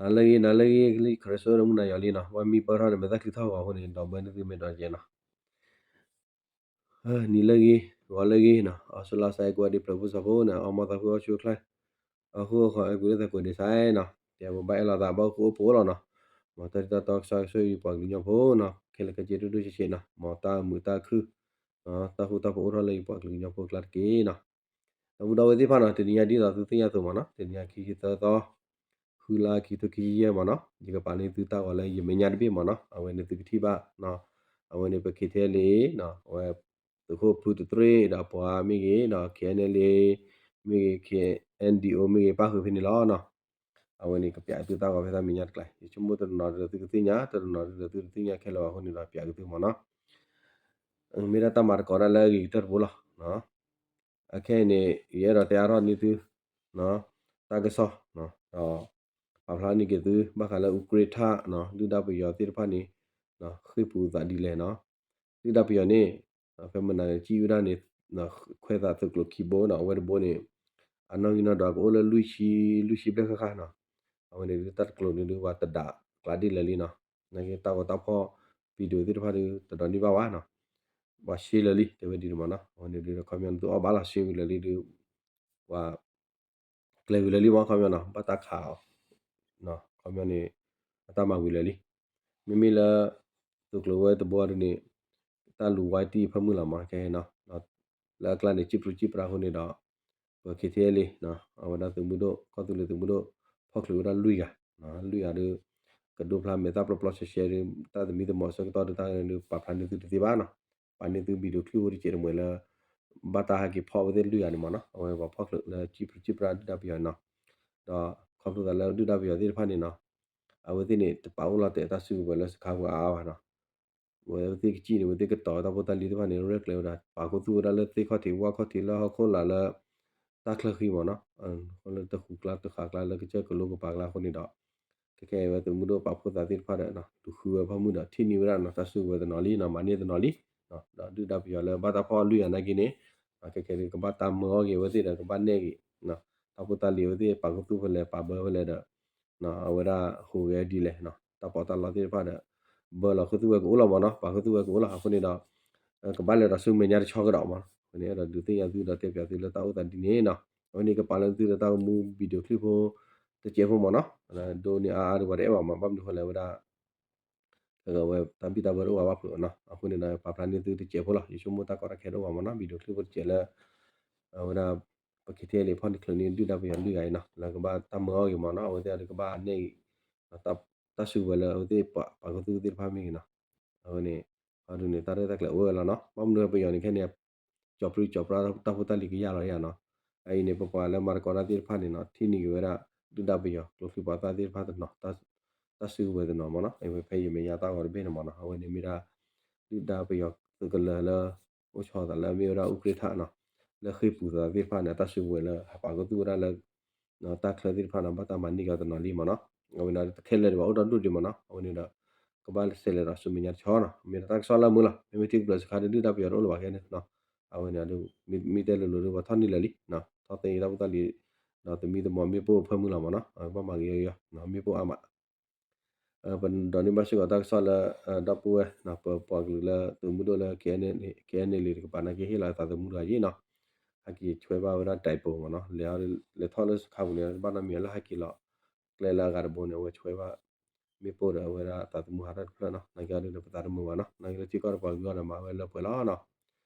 နၤလၢအဂ့ၤ နၤလၢအဂ့ၤ လံခရၢစိဒီးမုၢ်နၤယွၤလံနီၤ, ဝဲမံပၢၢ်ထီၣ်ဒီးမဲာ်သၣ်ချံထီၣ်ဂီၤအဃိန့ၣ် ဒီးဘၢနသုမ့ၢ်ဒီးယဲနီၤ, နံၤလၢအဂ့ၤ ဂီၤလၢအဂ့ၤနီၤ, အီၣ်ဆူၣ်လါစဲကွဲးဒံးဖျၢၣ်ဖိစီၤဖိန့ၣ် အီၣ်မီၢ်သးဖုအီၣ်ဆူၣ်အိၣ်ချါ, အဃိအဃိ အဲၣ်ကွံာ်လၢသးကွဲးဒံးစဲနီၤ, တဲပဘၣ်အဲၣ်လီၤသးဘၣ်အိၣ်ဃူအိၣ်ဖိးလီၤနီၤ, မ်တၢ်ထံၣ်တၢ်တီကစီၣ်ကဆိၣ်ဂ့ၤပှၤကလုာ်ကညီဖိနီၤ, ခဲလၢာ်ခဲဆ့ဒိၣ်ဒိၣ်ဆံးဆံးနီၤ, မ်တၢ်မုာ်တၢ်ခုၣ် တၢ်ဃူတၢ်ဖိးအိၣ်ထီၣ်လၢယပှၤကလုာ်ကညီဖိအကျါတက့ၢ်နီၤ. ဒီပုၢ်ဒီဝဲၢ်သ့ၣ်တဖၣ်နီၤ, တနံၤညါဒ်သိးသုသ့ၣ်ညါအသိးမ့ၢ်နီၤ, တနံၤညါခံဆံသၢသီ, ဃုလါခံထိခံဆံယဲၢ်မ့ၢ်နီၤ, ယကပာ်န့ၢ်သုတၢ်ဂီၤလၢယမဲာ်ညါတဘ့ၣ်မ့ၢ်နီၤ, အဝဲန့ၣ်သုကထံၣ်ဘၣ်နီၤ, အဝဲန့ၣ်ပ K T L A နီၤ, အဝဲ သုးခိၣ်ဖုတသရ့ၣ်ဒီးပှၤမ့ၢ်ဂ့ၤနီၤ, K N L A မ့ၢ်ဂ့ၤ, K N D O မ့ၢ်ဂ့ၤ, ပၣ်ဃုာ်ဖဲန့ၣ်လီၤနီၤ. အဝဲန့ၣ်ကပျးသုတၢ်ဂီၤဖဲတၢ်မဲာ်ညါတကျါ, ယဆိကမိၣ်တနီၤနီၤဒီးသုကသ့ၣ်ညါ, တနီၤနီၤဒီးသုတသ့ၣ်ညါခဲလၢာ်ဘၣ်အဃိန့ၣ်ဒီး ပျးက့ၤသုမ့ၢ်နီၤ. မ့ၢ်ဒၣ်တၢ်မၤသကိးတၢ်လၢအဂ့ၤကတၢၢ်တဘိလီၤ. အခဲအံၤန့ၣ် ယအဲၣ်ဒိးတဲအါထီၣ်န့ၢ်သု တၢ်ကစီၣ်, ဒီး ပာ်ဖျါန့ၢ်က့ၤသု ဘၣ်ဃးလၢအူကြ့ထၣ်နီၤ, ဒုၣ်ဒါပယီၤသ့ၣ်တဖၣ်န့ၣ် ဃ့ၢ်ပူၤသးဒ်လဲၣ်နီၤ. ဒုၣ်ဒါပယီၤန့ၣ် ဖဲမနုၤကံၣ်ဝဲဒၣ်န့ၣ် ခွဲးသးသုးကျိၤခံဘိနီၤ, အဝဲတဘိန့ၣ် အနီၣ်ဂံၢ်နီၣ်ဒွးကအိၣ်လၢလွံၢ်ဆံ, လွံၢ်ဆံဘျဲၣ်ဃၣ်ဃၣ်နီၤ. အဝဲန့ၣ်ဒုးတၢ်တကျိၤန့ၣ်ဒုးပှၤတဒးကျးဒ်လဲၣ်လံနီၤ. နာ်က့တၢ်ဂီၤတၢ်ဖီၣ် video သ့ၣ်တဖၣ်ဒုး တဒိးန့ၢ်ဘၣ်ဝဲနီၤ. ပှၤ share လၢာ်လံ တဲဝဲဒ်န့ၣ်မ့ၢ်နီၤ. အဝဲန့ၣ်ဒုးဒီးခီပညီန့ၣ် သုအီၣ်ဘၣ်လီၤ share ဝံၤလၢာ်လံဒုး ပှၤ ကျဲၤဝံၤလၢာ်လံမ့ၢ် ခီပညီနီၤ, ဘၣ်တၢ်ခးအီၤ, ခီပညီန့ၣ် အတၢ်မၤဝံၤလၢာ်လံ. မ့မ့ၢ်လၢ သုးကျိၤဝဲတဘိဒုးန့ၣ် တၢ်လူၤဝါတံၢ်ဖၢမုၢ်လီၤမ့ၢ် ခဲအံၤနီၤ. လၢအကျါန့ၣ် စံၣ်ပြူၤစံၣ်ပြါအဃိန့ၣ်ဒီး ပ K T L A အဝဲဒၣ်သုးမုၢ်ဒိၣ် ကီၢ်သူလ့ၤသုးမုၢ်ဒိၣ် ဖီၣ်ချုးဝဲဒၣ်လွံၢ်ဂၤ, လွံၢ်ဂၤဒုး ကဒိဖျါမဲာ်သၣ်ပျီပျီရှဲရှဲဒုး တၢ်သမံသမိးဆၢကတီၢ်ဒုး တၢ်ဒုး ပာ်ဖျါန့ၢ်သုတသ့ဘၣ်နီၤ. ပာ်န့ၢ်သု video clip ဖိတစဲးတမှဲၤလၢ ဘၣ်တၢ်ဟဲက့ၤဖီၣ်ဝဲသ့ၣ်လွံၢ်ဂၤန့ၣ်မ့ၢ်နီၤ. အဝဲပှၤဖီၣ်ချုးလၢစံၣ်ပြူၤစံၣ်ပြါဒုၣ်ဒါပယီၤနီၤ. ဒီးခီဖျိသးလၢဒုၣ်ဒါပယီၤသ့ၣ်တဖၣ်န့ၣ်နီၤ အဝဲသ့ၣ်န့ၣ် တပာ်အိၣ်လီၤတဲာ်တၢ်စုကဝဲၤလၢစခါပူၤအါအါဘၣ်နီၤ. အဝဲသ့ၣ်ကစံၣ်န့ၣ် အဝဲသ့ၣ်ကတီၤတၢ်ဖိတၢ်လံၤသ့ၣ်တဖၣ်န့ၣ် ရဲၣ်ကျဲၤဝဲဒၣ် ပာ်ခူသူၣ်ဝဲဒၣ်လၢသ့ၣ်ခီၣ်ထံးဝၣ်ခီၣ်ထံး လၢဟီၣ်ခိၣ်လာ်လၢ တၢ်ချၢဃံမ့ၢ်နီၤ, လၢတဃူကျါတဃာ်ကျါ လၢကစၢၢ်ကလိကပၤကျါအဃိန့ၣ်ဒီး ခဲကဲအံၤဝဲသုးမုၢ်ဒိၣ်ပာ်ဖှိၣ်သးသ့ၣ်တဖၣ်ဒီး လူၤဃုဝဲဖၢမုၢ်ဒီး ထံၣ်န့ၢ်ဝဲဒၣ်နီၤ တၢ်စုကဝဲၤတနီၤလံနီၤ, မၤန့ၢ်တနီၤလံ. ဒီးဒုၣ်ဒါပယီၤလၢဘၣ်တၢ်ဖီၣ်လွံၢ်ဂၤနာ်က့န့ၣ် ခဲကဲဒုးကဘၣ်တၢ်မၢအီၣ်က့ၤဝဲသ့ၣ်ဒီး ကဘၣ်နဲၣ်က့ၤ တၢ်ဖိတၢ်လံၤအဝဲသ့ၣ် ပာ်ခူသူၣ်ဖဲလဲၣ် ပာ်ဘၢဖဲလဲၣ်ဒီး အဝဲဒၣ်ဟူးဂဲၤဒ်လဲၣ်နီၤ, တၢ်ပီးတၢ်လီသ့ၣ်တဖၣ်ဒီး ဘၢလီၤခူသူၣ်ဝဲကအိၣ်လီၤမ့ၢ်နီၤ, ပာ်ခူသူၣ်ဝဲကအိၣ်လီၤ. အဃိန့ၣ်ဒီး ကဘၣ်လဲၤဒီးဆူမဲာ်ညါတဆီကဒီးမ့ၢ်နီၤ. အဃိန့ၣ် အဲၣ်ဒိးဒုးသ့ၣ်ညါသုဒီးတဲပၠးသုလၢတၢ်အိၣ်သးဒ်န့ၣ်နီၤ. အဝဲန့ၣ်ကပာ်လၢသုဒီးတၢ်ဂီၤမူ video clip ဖိ တစဲးဖိမ့ၢ်နီၤ, ဒိးန့ၢ်အါအါဒီးပှၤတအဲၣ်ဘၣ်မ့ၢ် ဘၣ်မနုၤဃိလဲၣ်ဝဲဒၣ် အဝဲတၢ်ဘံၣ်တၢ်ဘၢတအိၣ်ဘၣ်ဘၣ်ဖုးနီၤ. အဃိန့ၣ်ဒီး ပာ်ဖျါန့ၢ်သုတစဲးဖိလီၤ. ယဆိကမိၣ်တၢ်ကီတၢ်ခဲတအိၣ်ဘၣ်မ့ၢ်နီၤ, video clip ဖိတစဲးလၢ အဝဲဒၣ် ပ K T L A ဖီၣ်န့ၢ်ချုးန့ၢ်ဒုၣ်ဒါပယီၤလွံၢ်ဂၤအံၤနီၤ, လၢကဘၣ်တၢ်မၢအီၣ်က့ၤမ့ၢ်နီၤ, အဝဲသ့ၣ်ဒီးကဘၣ်နဲၣ်ဂ့ၤ တၢ်စုကဝဲၤလၢအဝဲသ့ၣ်ပာ်ခူသူၣ်သ့ၣ်တဖၣ်မ့ၢ်ဂ့ၤနီၤ. အဝဲန့ၣ် အဒုးန့ၣ် တၢ်ရဲၣ်တၢ်ကျဲၤအိၣ်ဝဲလီၤနီၤ. ဘၣ်မနုၤပယီၤန့ၣ်ခဲန့ၣ် ကၠီၤပြံကၠီၤပြါတၢ်ဖိတၢ်လံၤကယၢ်လီၤယၤနီၤ. အအံၤန့ၣ် ပပှၤလၢမၤသကိးတၢ်သ့ၣ်တဖၣ်န့ၣ်နီၤ ထံၣ်န့ၢ်က့ၤဝဲဒၣ် ဒုၣ်ဒါပယီၤကျိချံမျိာ်သၣ်သ့ၣ်တဖၣ်တနီၤ တၢ်စုကဝဲၤတနီၤမ့ၢ်နီၤ, အဝဲဖဲယမဲာ်ညါတၢ်ဂီၤတဘ့ၣ်န့ၣ်မ့ၢ်နီၤ, အဝဲန့ၣ်မ့ၢ်ဒၣ် ဒုၣ်ဒါပယီၤသုးကလၢၤလၢ အိၣ်ဆီသးလၢအမ့ၢ်ဝဲဒၣ်အူကြ့ၢ်ထၣ်နီၤ, လၢဃ့ၢ်ပူၤသးသ့ၣ်တဖၣ်န့ၣ် တၢ်စုကဝဲၤလၢဟးပာ်ခူသူၣ်ဝဲဒၣ်လၢ တၢ်ချၢသ့ၣ်တဖၣ်န့ၣ် ဘၣ်တၢ်မၤန့ၢ်က့ၤတနီၤလံမ့ၢ်နီၤ, အဝဲန့ၣ်တခဲလၢာ်ဒံးဘၣ် အိၣ်ဒီဒူၣ်ဒံးမ့ၢ်နီၤ, အဝဲန့ၣ်ဒီး ကဘၣ်ဆဲးလဲၤဒီးဆူမဲာ်ညါတဆီနီၤ, မ့ၢ်ဒီးတၢ်ကစီၣ်လၢမုၢ်လီၤ, မ့မ့ၢ်ထံကပျၢၤစခါဒီးဒုၣ်ဒါပယီၤတအိၣ်လၢၤဘၣ်ခဲန့ၣ်နီၤ, အဝဲန့ၣ်ဒီး မ့ၢ်တဲလိၤလိၤဒီး ပှၤထီၣ်န့ၢ်လၢာ်လံ, ထီၣ်သ့တၢ်ဖိတၢ်လံၤ ဒီးသမံသမိးမ့ၣ်ပိၢ်ဖၢမုၢ်လီၤမ့ၢ်နီၤ, ကဘၣ်မၤက့ၤယီၤယီၤ မ့ၣ်ပိၢ်အါမး ပဒိးန့ၢ်ဘၣ်စ့ၢ်ကီးတၢ်ကစီၣ်လၢ ဒီပုၢ်ဝဲၢ် ပပှၤကလုာ်လၢသုးမုၢ်ဒိၣ်လၢ K N L A တကပၤနာ်က့ ဟ့ၣ်လီၤသးသမူတဂၤယ့ၣ်နီၤ, ဟဲက့ၤဆွဲဘၣ်ဝဲဒၣ်ဒဲးပိာ်မ့ၢ်နီၤ, လဲၤထီၣ်လၢစခါပူၤန့ၣ် ဘၣ်နီတမံၤလၢဟဲက့ၤလီၤ ကျဲလၢအဂၤတဘိန့ၣ် အဝဲဆွဲဘၣ် မ့ၣ်ပိၢ်ဒီးအဝဲဒၣ်သးသမူဟးထီၣ်တဖျၢၣ်နီၤ, နာ်က့အဒုန့ၣ် ပသးတမုာ်ဘၣ်နီၤ, နာ်က့လၢထံကီၢ်တပှၤကလုာ်အဂီၢ်ဒီးမၤဝဲလၢပှဲၤလီၤနီၤ,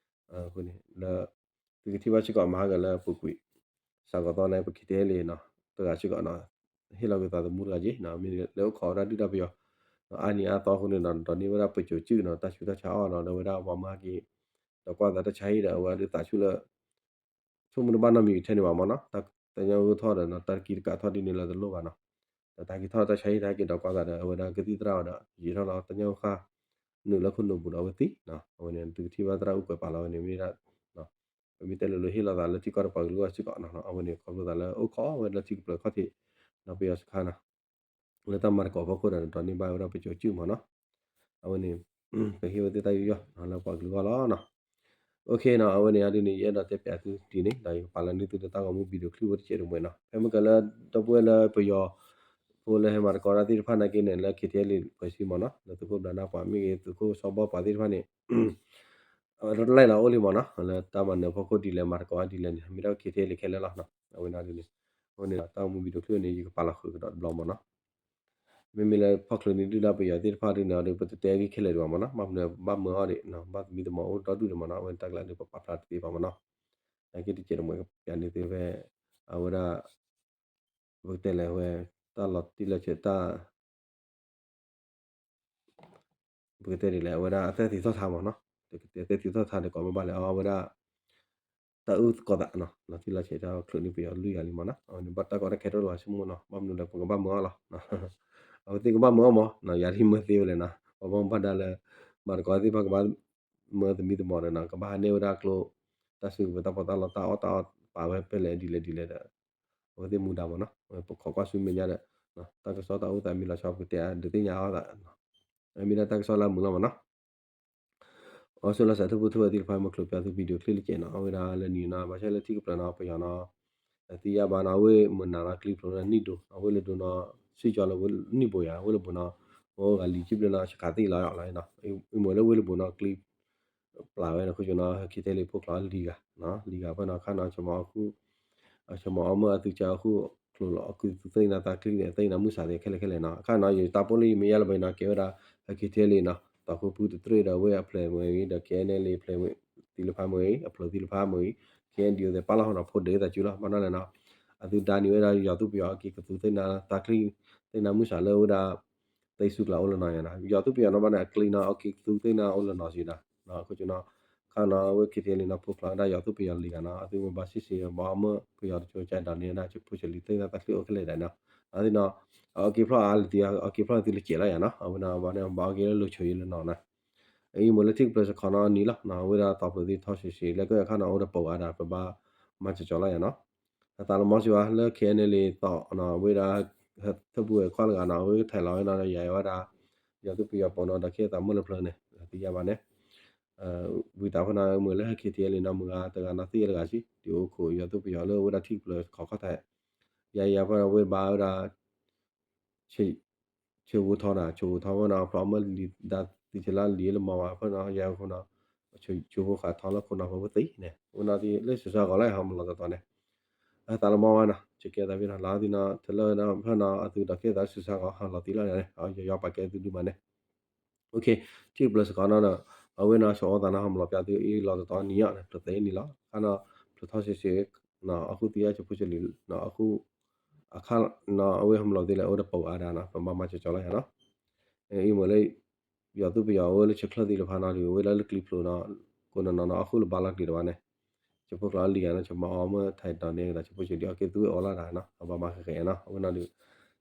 အဃိန့ၣ် လၢ သုကထံၣ်ဘၣ်စ့ၢ်ကီးမၤဟးဂီၤလၢအပူၤကွံာ် စးကီးသီန့ၣ် ပ K T L A နီၤ တဂၤစ့ၢ်ကီးနီၤ ဟ့ၣ်လီၤက့ၤသးသမူတဂၤက့ၤနီၤ, မ့ၢ်လၢအိၣ်ခိးဝဲဒၣ်ဒုၣ်ဒါပယီၤ အါနံၤအါသီအဃိန့ၣ်ဒီး ဒိးန့ၢ်ဝဲဒၣ်ပစိၤစုၣ်နီၤ တၢ်ဆူးတၢ်ဆါအီၣ်နီၤ ဒီးဝဲဒၣ်ပှၤမၤဟဲက့ၤ ဒီးကွၢ်သးတၢ်ဆါဟံၣ်ဒီး အဝဲဒၣ်သးဆူၣ်လၢ ဆိကမိၣ်တဘၣ်နီတမံၤထဲန့ၣ်ဘၣ်မ့ၢ်နီၤ, တၢ်ညၣ်ဂိၢ်ထီၣ်ဒီး တၢ်ကံတကးထီၣ်ဒ်န့ၣ်လၢတလိၣ်ဘၣ်နီၤ, ဒီးတၢ်ကံထီၣ်တၢ်ဆါဟံၣ်တၢ်က့ၤဒီးကွၢ်သးဒီး အဝဲဒၣ်ကသံၣ်သရၣ်ဝဲဒီး ယံာ်ထီၣ်လီၤတၢ်ညၣ်ဂိၢ်ဃၣ် နုာ်လၢခိၣ်နူာ်ပူၤဒီးအဝဲသံနီၤ, အဝဲန့ၣ် သုကထံၣ်ဘၣ်သရၣ်အူကွဲးပာ်လီၤဝဲန့ၣ် မ့ၢ်ဒၣ် ပမ့ၢ်တဲလိၤလိၤဟ့ၣ်လီၤသးလၢထံကီၢ်တပှၤကလုာ်အဂီၢ်စ့ၢ်ကီးနီၤ, အဝဲန့ၣ် ခီဖျိသးလၢအိၣ်ခိးဝဲလၢထံကပျၢၤခီၣ်ထံး ဒီးပယီၤစခါနီၤ လၢတၢ်မၤသကိးဖီခိၣ်ဒီး ဒိးန့ၢ်ဘၣ်ဝဲဒၣ်ပစိၤစုၣ်မ့ၢ်နီၤ, အဝဲန့ၣ် ပဟ့ၣ်ဝဲသ့ၣ်တၢ်ယူးယီၣ်နီၤ လၢပှၤကလုာ်အဂီၢ်လီၤနီၤ, အိၣ်ခ့နီၤ အဝဲန့ၣ်အဒ်န့ၣ် ယအဲၣ်ဒိးတဲပၠးသုဒ်န့ၣ် ဒီးယကပာ်လီၤန့ၢ်သုဒီးတၢ်ဂီၤမူ video clip ဖိတစဲးတမှဲၤနီၤ, ဖဲမ့ၢ်ကလၢဒီပုၢ်ဝဲၢ်လၢပယီၤ ဖိလၢဟဲမၤသကိးတၢ်သ့ၣ်တဖၣ်နာ်က့န့ၣ် လၢ ခ့ထံအဲလ် ပှဲၤစံမ့ၢ်နီၤ လၢသုးခိၣ်ဘျးနၢ်ပှၤမ့ၢ်ဂ့ၤ သုးခိၣ်စီၤဘီပှၤသ့ၣ်တဖၣ်န့ၣ် ရဲၣ်လီၤအိၣ်လံမ့ၢ်နီၤ လၢတၢ်မၤနၢၤဖီခိၣ်ဒ်လဲၣ်မၤသကိးဒ်လဲၣ်န့ၣ် မ့ၢ်ဒၣ် ခ့ထံအဲလ် ခဲလၢာ်လီၤ. အဝဲန့ၣ်ဒ်န့ၣ် အဃိန့ၣ်ဒီး တၢ်အိၣ်မူ video clip န့ၣ် ယကပာ်လီၤဃုာ်ကဒီးတဘျီမ့ၢ်နီၤ. မ့မ့ၢ်လၢဖီၣ်ချုးန့ၢ်ဒုၣ်ဒါပယီၤသ့ၣ်တဖၣ်ဒ်န့ၣ်ဒီး ပတတဲအဂ့ၢ်ခဲလၢာ်ဒံးဘၣ်မ့ၢ်နီၤ ဘၣ်မနုၤဘၣ်မၢအီၤဒံး ဘၣ်သမံသမိးအိၣ်ဒီဒူၣ်ဒံးမ့ၢ်နီၤ အဝဲန့ၣ်တၢ်ကျါဒ်ပပာ်ဖျါတသ့ဘၣ်မ့ၢ်နီၤ. နာ်က့တစဲးတမှဲၤကပျးန့ၢ်သ့ဖဲ အဝဲဒၣ် ပကတဲလဲၣ်ဝဲ တၢ်လီၤတံၢ်လီၤဆဲးတၢ် ပကတဲဒ်လဲၣ် အဝဲဒၣ်အသဲသ့ၣ်သီၣ်ထါမ့ၢ်နီၤ တကတဲသဲသ့ၣ်သီၣ်ထါဒီးကိးမ့ၢ်ဘၣ်လဲၣ် အဝဲဒၣ် တၢ်အုၣ်သကိးသးနီၤ လီၤတံၢ်လီၤဆဲးတၢ်အိၣ်ချုးန့ၢ်ပယီၤလွံၢ်ဂၤလံမ့ၢ်နီၤ အဝဲန့ၣ်ဘၣ်တၢ်ကီတၢ်ခဲတအိၣ်လၢၤဘၣ်ဆိကမိၣ်နီၤ ဘၣ်မနုၤလဲၣ် ပကဘၣ်မၢအီၤလီၤ အဝဲသ့ၣ်ကဘၣ်မၢအီၤမ့ၢ်နီၤ ယၤဒ်မၢသ့ဝဲလဲၣ်နီၤ ပှၤဘၣ်မူဘၣ်ဒါလၢ မၤသကိးသ့ၣ်တဖၣ်ကဘၣ် မၢသမံသမိးဒီးနီၤ ကဘၣ်ဟးန့ၢ်ဝဲဒၣ်ကျိ တၢ်စုကဝဲၤတၢ်ပီးတၢ်လီတၢ်အီၣ်တၢ်အီပာ်ဝဲဖဲလဲၣ်ဒ်လဲၣ်ဒ်လဲၣ်ဒီး အဝဲသ့ၣ်မူဒါမ့ၢ်နီၤ ပခိးကွၢ်ဆူမဲာ်ညါဒီး တၢ်ကစီၣ်တၢ်အိၣ်သးမ့ၢ်လီၤဆီပကတဲအါ ဒုးသ့ၣ်ညါအီၣ်သး မ့ၢ်ဒၣ်တၢ်ကစီၣ်လၢအမုာ်လီၤမ့ၢ်နီၤ အီစထြ့လယါ စးထီၣ်ဖိထီၣ်ဝဲသ့ၣ်တဖၣ် မ့ၢ်ချုးပၠးသု video clip လၢကဲးနီၤ အဝဲဒၣ်လၢနံၤနီၤ ဘၣ်ဆၣ်လၢထံၣ်ကပျၢၤနီၤ ပယီၤနီၤ သံယါဘၣ်နီၤ အဝဲမုၢ်နၤနီၤ ကျံဖျိးလၢနံၣ်ဒိၣ် အဝဲလၢဒိနီၤ စံၣ်ကၠီလၢဝဲနံၣ်ဘိယါ အဝဲလၢဘိနီၤ အိၣ်ဂၤလံၤကံဘျၢနီၤ ဆခးသ့ၣ်လီၤလီၤနီၤ အမ့ၢ်လၢဝဲလၢဘိနီၤ ကျံ ပျၢ်ဝဲနီၤ ခိၣ်ကၠိနီၤ ခ့ထံလံ ဖိချီလံၤဂၤ လံၤဂၤဖဲနီၤ ခါနီၤ ဆမီအီမ့ၢ်အသုကၢအခိၣ် ကျိၤလီၤ အကုသူသ့ၣ်နၤသးကျံန့ၣ် သ့ၣ်နၤမုၢ်ဆါသ့ၣ်ခဲလၢာ်ခဲလၢာ်နီၤ အခါနီၤ ယတၢ်ပိၢ်လၢယမဲာ်ညါလၢဘၣ်နီၤ ကဲဝဲဒၣ် ဟဲခ့ထံလံနီၤ တီခိၣ်ဖုတတြ့ၣ်ဒီးဝဲအဖျဲၣ်မ့ၢ်ဂ့ၤ ဒီး KNLA အဖျဲၣ်သံလၢဖးမ့ၢ်ဂ့ၤ အဖျိသံလၢဖးမ့ၢ်ဂ့ၤ KNDO သ့ၣ်ပာ်လီၤဟီနီၤ ဖိဒ့သးစုလီၤ ဘၣ်နီၢ်လဲၣ်နီၤ အသုဒါနံၤဝဲဒၣ် ယီၤသူပယီၤအက့ၤကသူသ့ၣ်နၤသးကျံ သ့ၣ်နၤမုၢ်ဆါလၢဝဲဒၣ် သ့ၣ်စူကျးအိၣ်လၢနီၤယါနီၤ ယီၤသူပယီၤနီၤဘၣ်န့ၣ် အကျံနီၤ အက့ၤကသူသ့ၣ်နၤအိၣ်လၢနီၤစံးနီၤ ခိၣ်ကၠိနီၤ ခါနီၤ အဝဲခ့ထံလံနီၤ ဖိချီဝဲဒၣ် ယီၤသူပယီၤလံၤဂၤနီၤ အသုမ့ၢ်ဘၣ်စံးစ့ၢ် ဘၣ်အီမ့ၢ်ပယီၤတကၠိကၢဒီးန့ၣ်ဒၣ် ကဖိဆလံသ့ၣ်နၤသးကျံအိၣ်ခဲလၢာ်ဒၣ်နီၤ အသ့ၣ်နီၤ အက့ၤဖျီၣ်အါလၢသု အက့ၤဖျီၣ်သုလၢကဲးလီၤယါနီၤ အဝဲန့ၣ်ဘၣ်န့ၣ် ဘၣ်အီက့ၤလၢလိၤဆိးယံၤလၢနီၤနီၤ အံၤမ့ၢ်လၢထံၣ်ကပျၢၤစခီနီၤနံၤလီၤ အဝဲဒၣ်တီၤဖျိးသ့ၣ်ထီၣ်ဆံးဆံး လၢကခါနီၤ အိၣ်ဒီးပိာ်ဂၤဒၣ် ပဘၣ်မၤကၠီၤကၠီၤလီၤယါနီၤ အသးလီၤမီစံးဝဲလၢ KNLA တီၤနီၤ အဝဲဒၣ် ထၢၣ်ပူၤဝဲခွါတဂၤနီၤ အဝဲထဲးလီၤဝဲနီၤ ယၤဝဲဒၣ် ယီၤသူပယီၤပိာ်နီၤ ဒီးခ့သးမုၢ်လၢဖျၢၣ်န့ၣ် သံယါဘၣ်န့ၣ် ဝံသးဖဲနီၤ မ့ၢ်လၢဟဲခ့ထံလံနီၤ မုၢ်ဂၤတဂၤနီၤ သံယါတဂၤဆံး ဒုးအိၣ်ခိး ယီၤသူပယီၤလၢဝဲဒၣ်ထံၣ်ကပျၢၤခီခီထဲး ယၤယၤဖဲနီၤ ဝဲဘၣ်ဝဲဒၣ် ဆိၣ်ဂိၤထီနီၤ ဆိၣ်ဂိၤထီဖဲနီၤ ဖျိးမ့ၢ်လံာ်ဒါသံဆလါလံာ်လၢမီၤဝဲဖဲနီၤ ယဲၢ်ခိၣ်နီၤ ဆိၣ်ဂိၤဃာ်ထီလၢခိၣ်နီၤဖဲဝဲသ့ၣ်န့ၣ် ဝဲနီၤသံလၢစူၤစါဂီၤလၢဟီမလီၤတတီၤန့ၣ် အသးလီၤမီဝဲနီၤ ကကဲသးဖဲနီၤ လီၤသံနီၤ ထလၢနီၤ ဖဲနီၤ အသုဒီးကဲသးလၢစူၤစါဂီၤ ဟီလီၤသံလီၤန့ၣ် ယီၤယီၤပာ်ကဲသုဒုမးန့ၣ် ထံၣ်ကပျၢၤစခီနီၤဒီး အဝဲနီၤ ဆိးအီသးနီၤ ဟီမလီၤပၠးသုအံၤလီၤတတီၤနံၤအီၤန့ၣ် ဖျိးသ့နံၤလီၤ ခါနီၤ ဖျိးထီၣ်ဆံးဆံး အဃိသံအါဆိဖိဆလံ အဃိ အခါနီၤ အဝဲဟီမလီၤသ့လၢအိၣ်ဒီးပိာ်ဂၤဒၣ်နီၤ ပဘၣ်မၤကၠီၤကၠီၤလီၤယါနီၤ အံၤမ့ၢ်လၢ ယီၤသူပယီၤအဝဲလၢဆၢချၢသ့ၣ်တဖၣ်နီၤဒီး အဝဲလၢလၢကျံဖျိးနီၤ ကိးနီၤနီၤနီၤ အဃိလၢဘၣ်လီၤက့ၤတဘၣ်န့ၣ် ဆိဖိကျီလံၤဂၤနီၤ ဆိမၤအီမ့ၢ်ထဲးဒီးန့ၣ်ဒီး ဆိဖိဆလံအီက့ၤသူဝဲအီလီၤဒၣ်နီၤ အဘၣ်မၤဃဲးဃဲးနီၤ အဝဲနီၤဒီး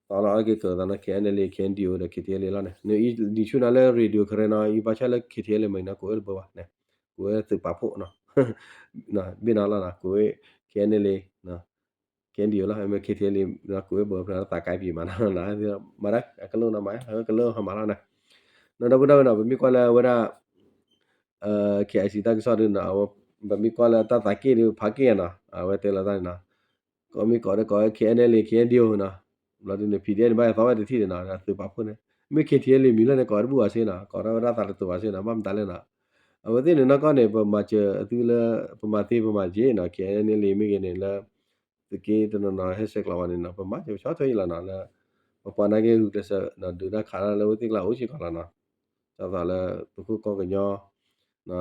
သီလီၤအီက့ၤကၢၤသးနီၤ KNLA KNDO ဒီး ခ့ထံလံလီၤန့ၣ် နံၤဆူၣ်နၤလၢ radio ကရၢနီၤ အံၤဘၣ်ဆၣ်လၢ ခ့ထံလံမ့ၢ်နီၤ ကိးဝဲတဘၢဘၣ်န့ၣ် ကိးဝဲသုးပာ်ဖှိၣ်နီၤ ဘ့ၣ်နီၤလီၤနီၤ ကိးဝဲ KNLA KNDO လီၤ မ့ၢ် ခ့ထံလံ ကိးဝဲဘၢဖျါသးကါပံၤမးနီၤ မၤဒၣ် အကလိနီၤမး ကလိဟီမးလီၤန့ၣ် နီၤဒီပုၢ်ဒီဝဲၢ်နီၤ ပမ့ၢ်ကွၢ်လၢအဝဲဒၣ် KIC တၢ်ကစီၣ်ဒုနီၤ ပမ့ၢ်ကွၢ်လၢတၢ်သးက့ၢ်ဒုဖးက့ၢ်နီၤ အဝဲတဲလီၤတၢ်န့ၣ်နီၤ ကိးမ့ၢ်ကိးဒီးကိးဝဲ KNLA KNDO နီၤ ဘျီဒုန့ၣ် PDF န့ၣ် ဘၣ်သီဝဲတထံၣ်န့ၣ်နီၤ သုးပာ်ဖှိၣ်န့ၣ် မ့ၢ် ခ့ထံလံ မံၤလၢန့ၣ် ကိးဝဲတဘူၣ်ဘၣ်စ့နီၤ ကိးထီၣ်ဝဲဒၣ်သးတတူာ်ဘၣ်စ့နီၤ ဘၣ်မတၤလဲၣ်နီၤ အဝဲသ့ၣ်န့ၣ်နီၢ်ကီၢ်န့ၣ် ပမၤစၢၤအသုလၢ ပမၤသ့ပမၤက့ၤနီၤ KNLA မ့ၢ်ဂ့ၤန့ၣ်လၢ သုးက့တနီၤနီၤဟဲဆဲးကျိးဝဲန့ၣ်နီၤ ပမၤစၢၤပဆီၣ်ထွဲအံၤလီၤနီၤ လၢ ပပှၤနာ်က့ဂုာ်ကျဲးစၢး ဒုးတၢ်ခးတၢ်လၢအဝဲသ့ၣ်ကျါအိၣ်စ့ၢ်ကီးလီၤနီၤ ဒ်သိးလၢ သုးခိၣ်ကီၢ်ကညီ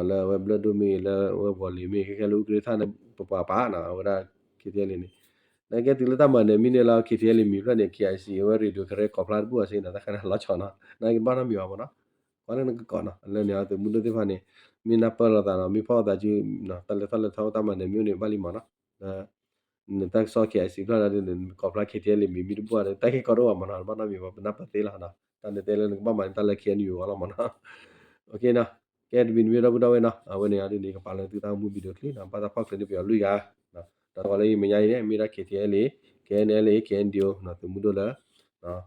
လၢအဝဲဘျၢၣ်ဒိၣ်မ့ၢ်ဂ့ၤ လၢအဝဲဝီၤလံၤမ့ၢ်ဂ့ၤ ခဲခဲလၢအူကြ့ထၣ်န့ၣ် ပပှၤပာ်နီၤ အဝဲဒၣ် ခ့ထံလံန့ၣ် နာ်က့တုၤလၢတၢ်မၤနၢၤမံၤန့ၣ်လၢ ခ့ထံလံမံၤဖျၢၣ်န့ၣ် KIC အဝဲ radio ကရၢကိးဖျါတဘူၣ်အီၤစ့နီၤ တၢ်ခါန့ၣ်လီၤဆီနီၤ နာ်က့ဘၣ်နီတမံၤဘၣ်မးနီၤ ကွၢ်လၢနကကိးနီၤ လၢန့ၣ်အသုးမုၢ်ဒိၣ်သ့ၣ်တဖၣ်န့ၣ် မ့ၢ်နၢ်ပၢၢ်လိာ်သးနီၤ မ့ၢ်ဖီၣ်အသးစု တၢ်လဲၤထီၣ်လဲၤထီအိၣ်တၢ်မၤနၢၤမံၤန့ၣ် ဘၣ်လံမးနီၤ လၢ နတၢ်ကစီၣ် KIC ဖျၢၣ်ဒၣ်ဒုန့ၣ် နကိးဖျါ ခ့ထံလံမံၤမံၤတဘူၣ်အီၤဒီး တၢ်က့ၤကိးတအိၣ်ဘၣ်မးနီၤ ဘၣ်နီတမံၤဘၣ် ပနၢ်ပၢၢ်သ့လီၤနီၤ တၢ်န့ၣ်တဲလၢနကဘၣ်မၤန့ၣ် တၢ်လၢ KNU အဂီၢ်လီၤမးနီၤ ကဲတမံၤတမံၤဒီပုၢ်ဒီဝဲၢ်နီၤ အဝဲန့ၣ်အဒုန့ၣ် ကပာ်လၢသုတၢ်မူ video clip နီၤ ဘၣ်တၢ်ဖီၣ်ချုးန့ၢ်ပယီၤလွံၢ်ဂၤ ဒီးတဂီၤလၢယမဲာ်ညါအံၤန့ၣ် မ့ၢ်ဒၣ် ခ့ထံလံ KNLA KNDO နီၤ သုးမုၢ်ဒိၣ်လၢ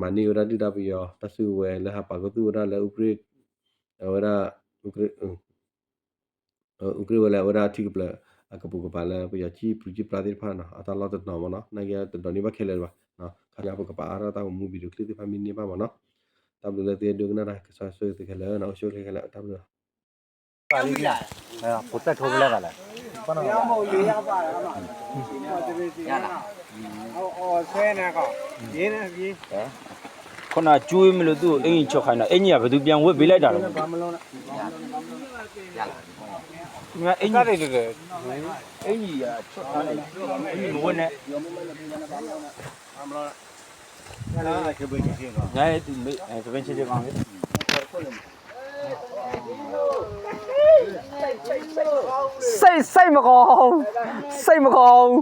မၤန့ၢ်ဝဲဒၣ်ဒုၣ်ဒါပယီၤ တၢ်စုကဝဲၤလၢဟးပာ်ခူသူၣ်ဝဲဒၣ်လၢ အူကြ့ အဝဲဒၣ် အူကြ့ အူကြ့ဝဲလၢအဝဲဒၣ်ထံကပျၢၤ အကပိာ်ကပၤလၢပယီၤကံၣ်ပျူၤကံၣ်ပျါသ့ၣ်တဖၣ်နီၤ အတၢ်လီၢ်တနီၤမးနီၤ နာ်က့တဒိးန့ၢ်ဘၣ်ခဲလၢာ်ဘၣ် ခါပကပာ်အါထီၣ်တၢ်ဂီၤမူ video clip သ့ၣ်တဖၣ်မ့ၢ်န့ၢ်ဘၣ်မ့ၢ်နီၤ. တၢ်ဘျုးလၢသုဒိကနၣ်တၢ် ကစၢ်ဆိၣ်ဂ့ၤသုခဲလၢာ်နီၤ, အိၣ်ဆူၣ်အိၣ်ချ့ခဲလၢာ် တၢ်ဘျုးလီၤ. ခိၣ်နၢ်ကၠူမ့ၢ်လၢသူၣ်အ့ၣ်နံၣ်ဆီၣ်ခါနီၤ, အ့ၣ်နံၣ်အဘၣ်သူပျၢ်ဝဲဘ့လၢတၢ်လီၤ, အ့ၣ်နံၣ်, အ့ၣ်နံၣ်မ့ၢ်ဝဲန့ၣ်, စိတ်စိတ်မကောင်း, စိတ်မကောင်း.